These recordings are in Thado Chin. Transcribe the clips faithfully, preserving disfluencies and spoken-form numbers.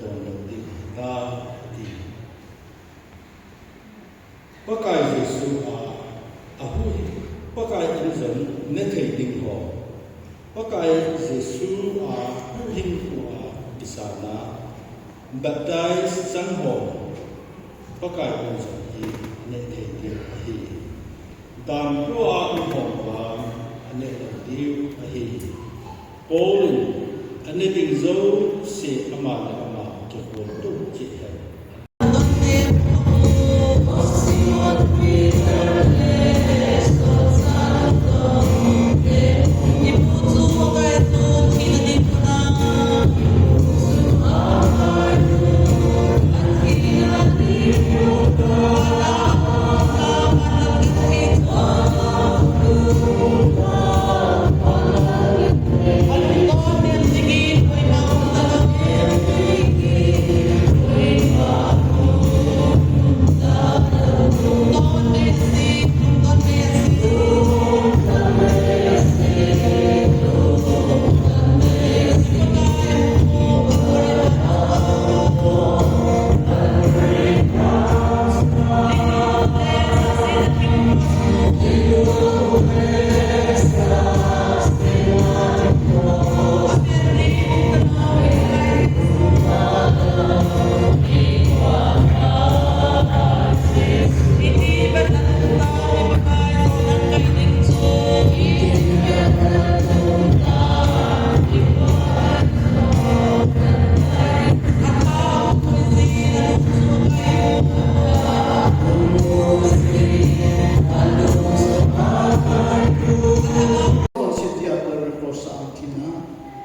don lou ding ahi, ati. Pakai Jesu a, ahuhhing, Pakai in jong ne thei ding ho, Pakai Jesu a huhhingpu a kisana baptize chang ho, Pakai in jong hi ne thei ding ahi. Dampu a um ho vang ane lou diu ahi. Paul in ane ding jouse ama le ama kihol tou cheh hen.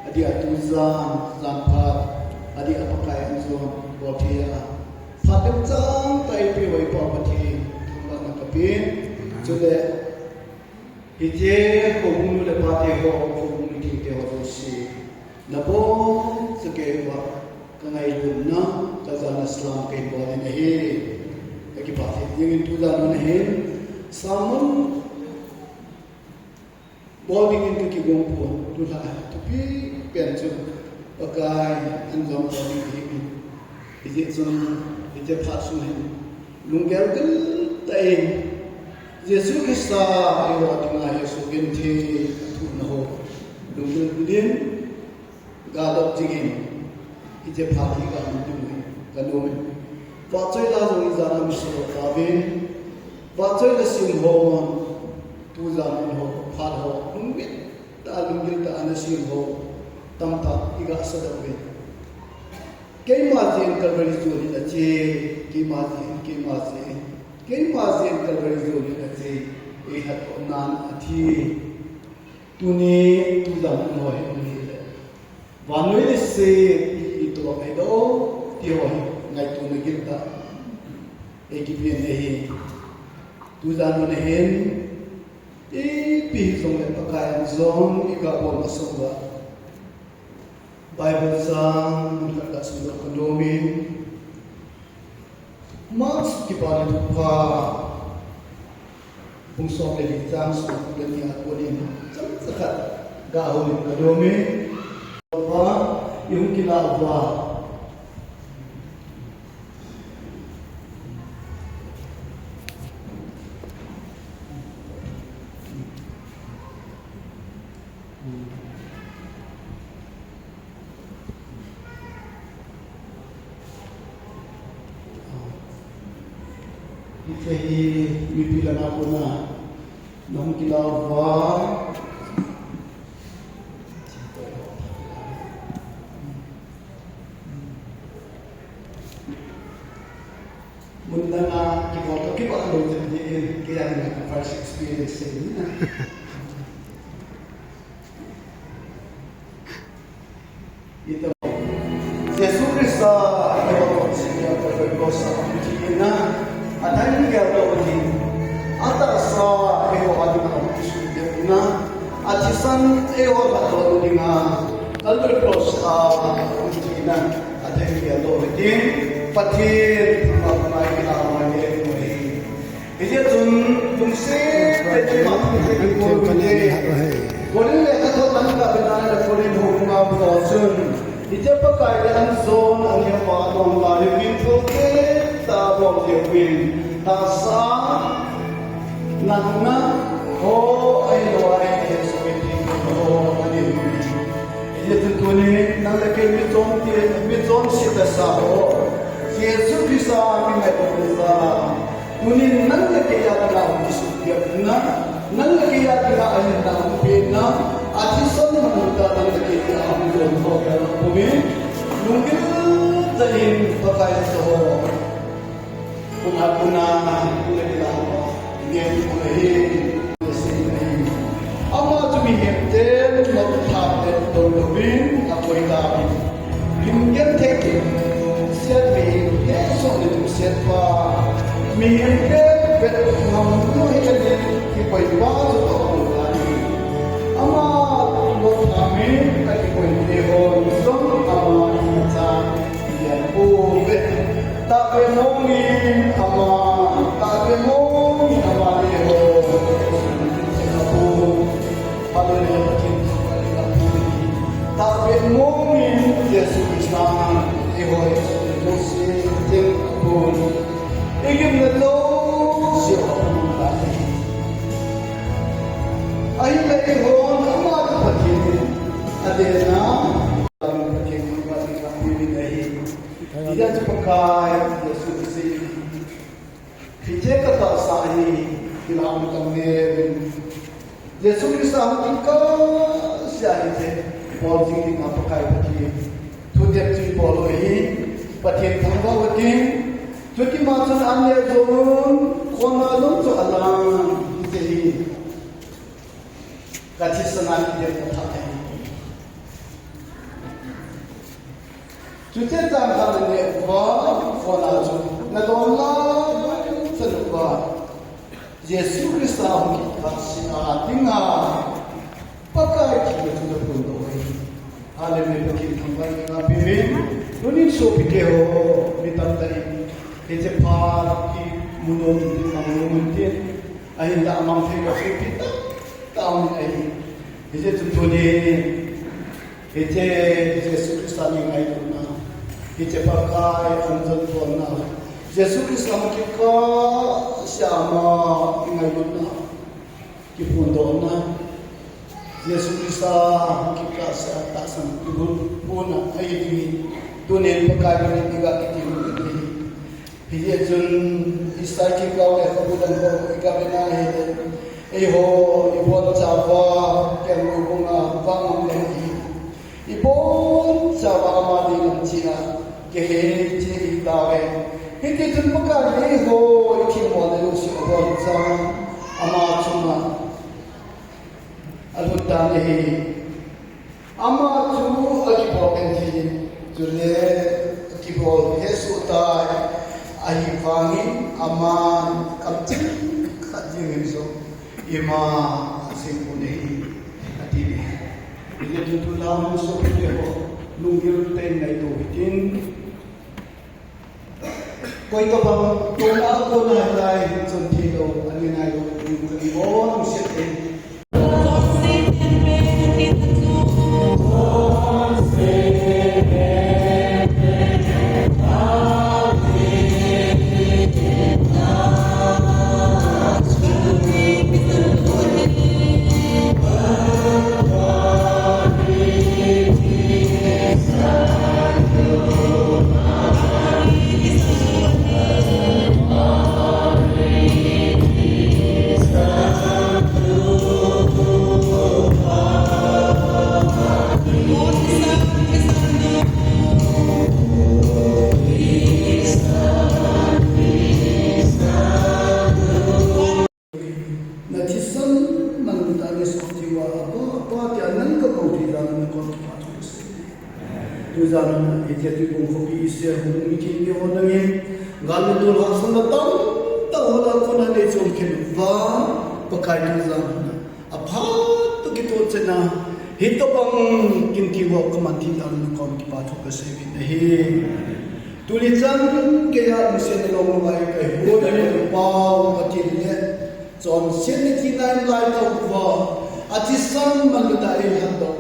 Adia tujan, jan phat, adia Pakai in jong bol thei a, phat ding chang tah eipeh uva i Pa Pathen thangvahna kapeh in. Chule hiche houbung nu le pate ho, houbung nu thengte ho jouse, nabonchauva kei uva kangailutna, kajana salam kahin bol in ahi. Kakipah thei jingin tujan hun ahin sermon bol dingin kakigong pon, tulai thupi pen chu Pakai in jong bol ding ahi. Hijeh chun hiche phat sung hin lunggel gil tah in Jesu Christa eiho dinga Jesu genthei athohna ho lunggel gil in ga dot dingin, hiche phat hi ga hung ding hi ka nom in. Vahchoi la jong ijat ham solo tauvin, vahchoi la sim ho, tujan ho, phat ho, lungmit tah, lunggil tah a na sim ho tamtah iga sa doh uvin. Keima jeh in Calvary jol hin ache, keima jeh in, keima jeh in, keima jeh in Calvary jol hin ache, eilhatdoh nan athi. Tuni tujan hun ho hi um hile, vannoi leiset itoh a eidoh ti ho hi ngaitona gil tah eikipen ahi. Tujan hun ahin, ipi hijongle Pakai in jong iga bol masang uva Bible chang mun khat ga simdoh ka nom in, Mark Kipana Thupha bung som le li chang som le ni a konin chomcha khat ga houlim ka nom e. Thupha i hung kilah uva. Hiche hi mipi lama kona nahung kilah uva. Mun dang a kibol toh kibol lou jep jeh in, kei a dinga ka first experience ahi na. Ito, Jesu Christa eiho toh thina Calvary cross a hung thi in, athahin geldoh ding, atahsa eiho a dinga hung kisun ding in, athisan eiho lhatdoh dinga Calvary cross a hung thi in, athahin geldoh ding, Pathen thangvahna i la mai le mu hi. Hijeh chun lungset tah in Pathen thangvahna i la mai le mu hi. Korin lekhathot lang ka bena le Korin houbung a bol chun, hiche Pakai le an jon, an hiam Kevin, tahsa, nang na, ho, ai lo ai, Jesu Kristo, ho, ani. Jesu tuni, nang le kei mi chom ti, mi chom si ta sa ho. Jesu Kristo, mi ngai ko sa. Tuni nang le kei a na, Jesu Kristo, na, nang le kei a na, ai na, pi na, a ti son na, ta nang le kei a, ho, ho, ho, ho, ho, lunggil tah in, Pakai sa ho. Puna, puna, puna kila ho. Ngen puna hi, si hi. Ama chu mihem ten, lo tha ten, lo lo bin, a koi ta bin. Lim gen thei tin, siat mi, he so ni tum siat pa. Mihem ten, vet ngam lo hi kan ni, ki koi pa chu to puna ni. Ama, lo tha mi, a ki koi ni ho, ni song, ama, ni cha. Tahbeh mongin ama, tahbeh mongin ama le ho. Hallelujah, Pathen. Tahbeh mongin Jesu Christa, eiho Jesu Christa, Pathen. Igimna jouse apun tahi. Ahile eihon ama Pathen adena, Pathen Pathen ahi. Ija chu Pakai Jesu Christa. Hiche katahsa hi, kilam tam nevin. Jesu Christa hung kikah sea hiche, bol jing ding a Pakai Pathen. Thutep chu bol u hi, Pathen thangvah u tin. Chutima chun an le jong, khona jong chu alang, hiche hi. Kathisana kidem katha ahi. Chuche chang khat nane uva, phone a chu, nadon lai, chan uva. Jesu Christa hung kikah sea dinga, Pakai thina chu naphondoh u ahi. Hallelujah, Pathen thangvah in kapeh uve. Tunin sopite ho, mi tamtah in, hiche phat kimu nom in, mang nom in tin. Ahinla amang thei ka sopi tamtah ahi. Hiche chu tuni, hiche Jesu Christa mi ngailutna, hiche Pakai anjon bolna, Jesu Christa hung kikah sea ama ngailutna, kiphondohna, Jesu Christa hung kikah sea tahsan kibulpuna ahi ti, tunin Pakai minin iga kiti u ahi. Hijeh chun, Isaiah kikah le khabu dang ho, i gavena hile. Eiho, ibonchauva, kelngoi bunga, vangam le hi. Ibonchauva ama dinga chia, kihei chi itauve. Hiti chun Pakai eiho, ikimol le usi ibonchauva, ama chunga. Alut tan ahi. Ama chu akibol in ahi, chule akibol hesoh tai, ahivangin aman kamcheng khat jengin jong ima asei pon ahi, ati. Hijeh chun tulai mun sopite ho, lunggil tah in ngaito hitin. Koitobang, kona, kona hilai, chon thei lou, ani nai lou, ani nai lou, ani nai lou. Nathisan nang ta ni sot diuva, Apa, Apa, tia nang kakou thei jal un nakoma kipa thu kasei. Tujan a, hiche Tuibuong khopi isei hung mi kiti ho nangin, gal le tol hahsatna tamtah ho lah a kona nei chom khen uva, Pakai tujan a, aphat toh kitoh chetna, hitobang kin kivo kaman thei jal un nakoma kipa thu kasei uvin ahi. Tuni chan geiya lungsetna lom lom a kahinkho le pao Pathen le chonsetna tina in lai tauva, athisan manluta in hatdoh